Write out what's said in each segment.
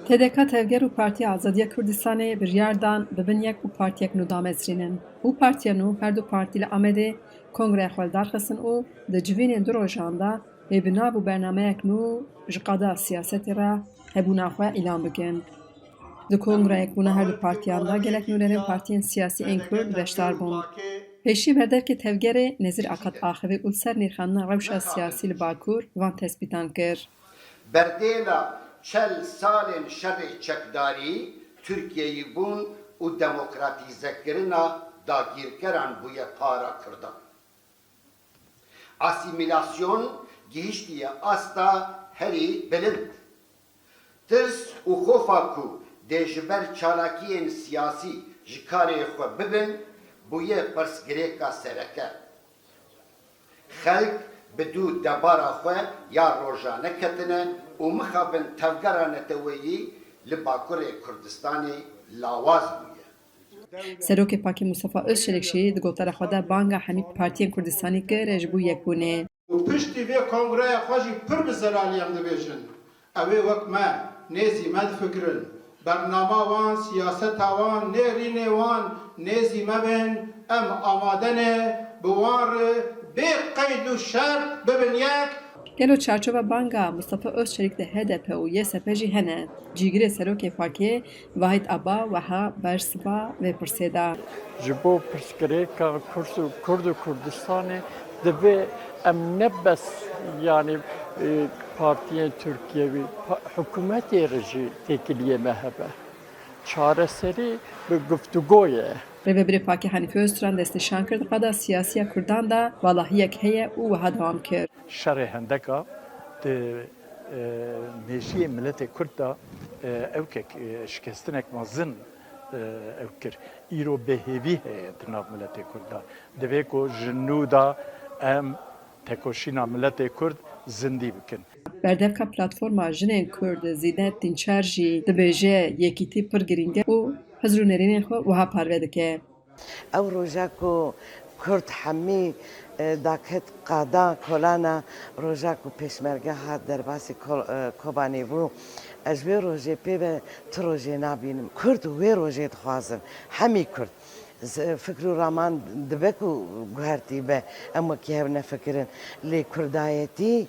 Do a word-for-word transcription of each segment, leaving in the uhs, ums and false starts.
T D K Tevger û Partiya Azadiya Kurdistanê biryar dan bibin yek û partiyek nû damezrînin. Û partiya nû her du partî li Amedê kongreya xwe li dar xistin û di civînên du rojan de ê bi nav û bernameyek nû ji qada siyasetê re hebûna xwe îlan bikin. Di kongreyek bûna her du partiyan de gelek nûnerên partiyên siyasî ên Kurd beşdar bûn. Pêşî berdevkê Tevgerê Nezîr Akat axivî û li ser nirxandina rewşa siyasî li Bakur van tespîtan kir. Berdêla çel salên şerê çekdarî, Tirkiyeyîbûn û demokratîzekirina dagîrkeran bûye para Kurdan. Asîmîlasyon gihiştiye asta herî bilind. Tirs û xofa ku dê ji ber çalakiyên siyasî ji karê xwe bibin, bûye pirsgirêka sereke. Xelk bi dû debara xwe ya rojane ketine û mixabin tevgera neteweyî li Bakurê Kurdistanê lawaz bûye. Serokê Pakê Mustafa Özçelik jî di gotara xwe de banga hemî partiyên Kurdistanî kir ji bo yekbûnê. Û piştî vê kongreya xwe jî pir bi zelalî em dibêjin, ew ê wek me, nêzî me difikirin. Bernama wan, siyaseta wan, nêrînê wan nêzî me bên, em amade ne bi wan re bê qeyd û şert bibin yek. Gelo çarçova banga Mustafa Özçelik de H D P û Y S P jî hene? Cîgirê serokê Pakê Vahît Aba wiha bersiva vê pirsê da. Ji bo pirsgirêka Kurd û Kurd û Kurdistanê divê em ne bes, yanî, e, partiyên Tirkiyewî, pa-, hikûmetê re jî têkiliyê me hebe. Çareserî bi guftûgo ye. Rêvebirê Pakê Hanîfe Özturan destnîşan kir, di qada siyasî ya Kurdan de valahiyek heye û wiha dewam kir. Şerê Hendeka di, e, mêjiyê miletê Kurd de, e, ewkek, e, şikestinek mezin, e, ew kir. Îro bêhêvî heye di nav miletê Kurd de. Divê ku ji nû de em tekoşîna miletê Kurd zindî bikin. Berdevka Platforma Jinên Kurd Zînet Dînçer jî dibêje yekîtî pir girîng e û hizr û nêrînên xwe wiha parve dike. Ew roja ku Kurd hemî, e, daket qada kolana, roja ku Pêşmerge hat derbasî Kol-, e, Kobanê bû. Ez ji vê rojê pê ve tu rojê nabînim. Kurd wê rojê dixwazin. Hemî Kurd. Z-, fikr û raman dibe ku guhertî be. Em wekî hev nefikirin. Lê Kurdayetî,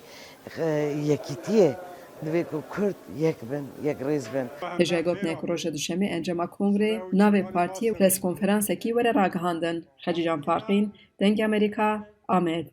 e, yekîtî ye. Divê ku Kurd yek bin, yekrêz bin. Hêjayî gotinê ku roja Duşemê encama kongrê navê partiyê û preskonferansekî were ragihandin. Xecîcan Farqîn, Dengê Amerîka, Amed.